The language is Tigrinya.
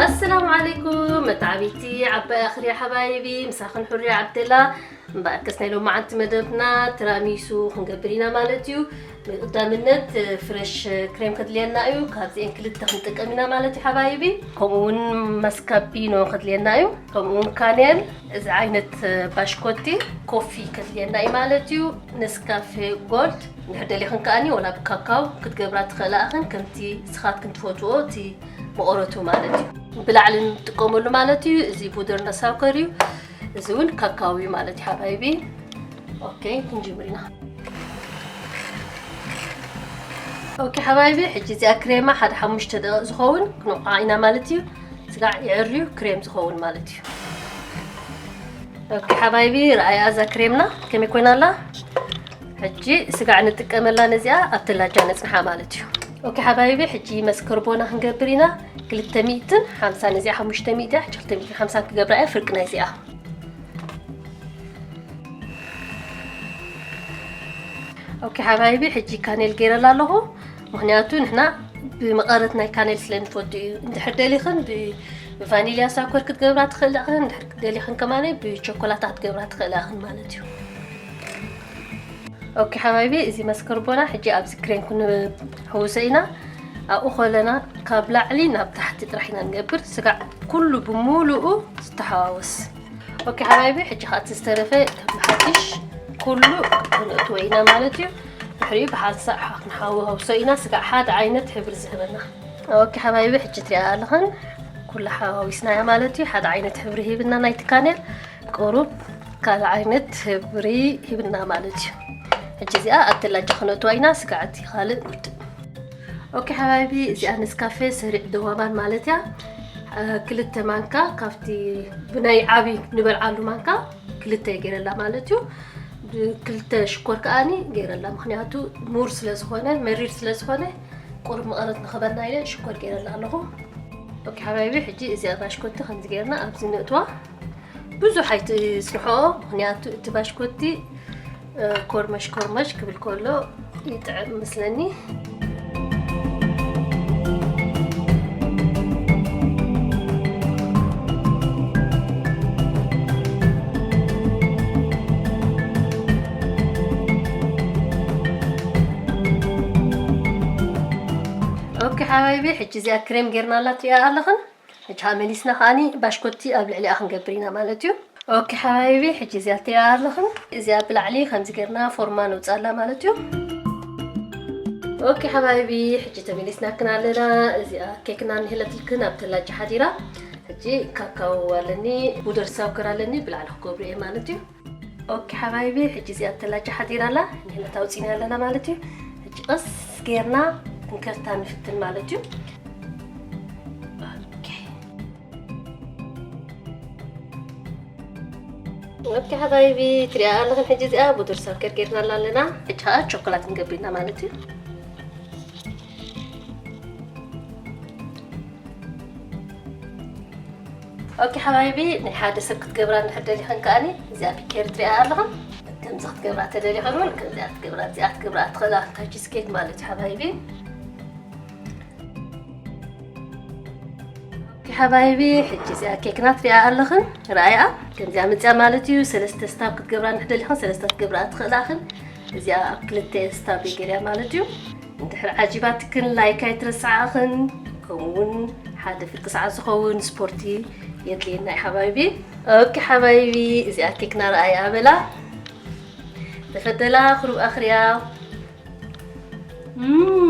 ኣሰላሙ ዓለይኩም መተዓቢቲ ዓባይ ኣኽርያ ሓባይቢ፣ ምሳኽን ሑርያ ዓብደላ። እምበኣርከስ ናይ ሎማዓንቲ መደብና ትራሚሱ ክንገብር ኢና ማለት እዩ። ብቕዳምነት ፍረሽ ክሬም ከድልየና እዩ። ካብዚኤን ክልተ ክንጥቀም ኢና ማለት እዩ ሓባይቢ። ከምኡ እውን መስካፒኖ ከድልየና እዩ። ከምኡ እውን ካኔል፣ እዚ ዓይነት ባሽኮቲ ኮፊ ከድልየና እዩ ማለት እዩ። ነስካፌ ጎልድ እንድሕር ደሊኽን ከኣኒ ወላ ብካካው ክትገብራ ትኽእላ ኣኽን፣ ከምቲ ስኻትክን ትፈትዎ እቲ መቐረቱ ማለት እዩ። ብላዕሊ ንጥቀመሉ ማለት እዩ። እዚ ቡደር ነሳውከር እዩ። እዚ እውን ካካው እዩ ማለት እዩ ሓባይቢ። ኦኬ፣ ክንጅምር ኢና። ኦኬ ሓባይቢ፣ ሕጂ እዚኣ ክሬማ ሓደ ሓሙሽተ ደቂቕ ዝኸውን ክንወቕዓ ኢና ማለት እዩ። ስጋዕ ይዕርዩ ክሬም ዝኸውን ማለት እዩ። ኦኬ ሓባይቢ፣ ረኣያ እዛ ክሬምና ከመይ ኮይና ኣላ። ሕጂ ስጋዕ ንጥቀመላ ነዚኣ ኣብ ተላጃ ነጽንሓ ማለት እዩ። ኦኬ ሓባይቢ፣ ሕጂ መስከርቦና ክንገብር ኢና። ክልተ ሚእትን ሓምሳ ነዚኣ ሓሙሽተ ሚእቲ እያ። ሕጂ ክልተ ሚእትን ሓምሳ ክገብራ እየ ፍርቂ ናይዚኣ። ኦኬ ሓባይቢ፣ ሕጂ ካኔል ገይረላ ኣለኹ። ምኽንያቱ ንሕና ብመቐረት ናይ ካኔል ስለ ንፈቱ እዩ። እንድሕር ደሊኽን ብ-፣ ብቫኒልያ ሳኮር ክትገብራ ትኽእላ ኢኽን፣ እንድሕር ደሊኽን ከማነ ብቸኮላታ ክትገብራ ትኽእላ ኢኽን ማለት እዩ። ኦኬ ሓባይቢ፣ እዚ መስከርቦና ሕጂ ኣብዚ ክሬም ክንሕውሶ ኢና። ኣብኡ ከለና ካብ ላዕሊ ናብ ታሕቲ ጥራሕ ኢና ንገብር፣ ስጋዕ ኩሉ ብምሉኡ ዝተሓዋወስ። ኦኬ ሓባይቢ፣ ሕጂ ከዓ እቲ ዝተረፈ ከም ሓድሽ ኩሉ ክንእትዎ ኢና ማለት እዩ። ድሕሪኡ ብሓንሳእ ክንሓዋውሶ ኢና፣ ስጋዕ ሓደ ዓይነት ሕብሪ ዝህበና። ኦኬ ሓባይቢ፣ ሕጂ ትሪኣ ኣለኽን ኩላ ሓዋዊስናያ ማለት እዩ። ሓደ ዓይነት ሕብሪ ሂብና ናይቲ ካኔል፣ ቁሩብ ካልእ ዓይነት ሕብሪ ሂብና ማለት እዩ። ሕጂ እዚኣ ኣብ ተላጃ ክነእትዋ ኢና፣ ስጋዕ እቲ ካልእ ውድእ። ኦኬ ሓባይቢ፣ እዚኣ ነስካፌ ሰሪዕ ደዋባን ማለት እያ። እ፣ ክልተ ማንካ ካብቲ ብናይ ዓቢ ንበልዓሉ ማንካ ክልተ ገይረላ ማለት እዩ። ብክልተ ሽኮር ከኣኒ ገይረላ፣ ምኽንያቱ ሙር ስለ ዝኾነ፣ መሪር ስለ ዝኾነ፣ ቁሩብ መቐረት ንኽበና ኢለ ሽኮር ገይረላ ኣለኹ። ኦኬ ሓባይቢ፣ ሕጂ እዚኣ ባሽኮቲ ከምዚ ገይርና ኣብዚ ነእትዋ። ብዙሕ ኣይትስርሖ፣ ምኽንያቱ እቲ ባሽኮቲ፣ እ፣ ኮርመሽ ኮርመሽ ክብል ከሎ ይጥዕም መስለኒ። ኦኬ ሓባይቢ፣ ሕጂ እዚኣ ክሬም ጌርናላ ትሪኣ ኣለኽን። ሕጂ ከዓ መሊስና ከዓኒ ባሽኮቲ ኣብ ልዕሊኣ ክንገብር ኢና ማለት እዩ። ኦኬ ሓባይቢ፣ ሕጂ እዚኣ ትሪኣ ኣለኽን። እዚኣ ብላዕሊ ከምዚ ጌርና ፎርማ ነውፅኣላ ማለት እዩ። ኦኬ ሓባይቢ፣ ሕጂ ተመሊስናክን ኣለና። እዚኣ ኬክና እንሄለትልክን ኣብ ተላጃ ሓዲራ። ሕጂ ካካዎ ኣለኒ፣ ቡደር ሳውከር ኣለኒ፣ ብላዕሊ ክገብሩ እየ ማለት እዩ። ኦኬ ሓባይቢ፣ ሕጂ እዚኣ ተላጃ ሓዲራ ኣላ፣ እንሄለት ኣውፂና ኣለና ማለት እዩ። ሕጂ ቀስ ጌርና ክንከፍታ ንፍትን ማለት እዩ። ኦኬ። ኦኬ ሓባይቢ፣ ትሪኣ ኣለኽን ሕጂ እዚኣ ቡድር ሳከር ጌርናላ ኣለና። ሕጂ ከዓ ቾኮላት ክንገብር ኢና ማለት እዩ። ኦኬ ሓባይቢ፣ ናይ ሓደ ሰብ ክትገብራ እንድሕር ደሊኽን ከኣኒ እዚኣ ፒኬር ትሪኣ ኣለኽን። ከምዚ ክትገብራ ተደሊኽን እውን ከምዚኣ ክትገብራ፣ እዚኣ ክትገብራ ትኽእላ፣ እታ ቺዝ ኬክ ማለት እዩ ሓባይቢ። ኦኬ ሓባይቢ፣ ሕጂ እዚኣ ኬክና ትሪኣ ኣለኽን። ረኣያ፣ ከምዚኣ መፅያ ማለት እዩ። ሰለስተ ስታብ ክትገብራ እንድሕር ደሊኽን፣ ሰለስተ ክትገብራ ትኽእላ ኢኽን። እዚኣ ኣብ ክልተ ስታብ እየ ገይረያ ማለት እዩ። እንድሕር ዓጂባትክን ላይክ ኣይትረስዓኽን። ከምኡ እውን ሓደ ፍርቂ ሰዓት ዝኸውን ስፖርቲ የድልየና እዩ ሓባይቢ። ኦኬ ሓባይቢ፣ እዚኣ ኬክና ረኣያ በላ። ተፈደላ፣ ክሩብ ኣኽርያ። እም፣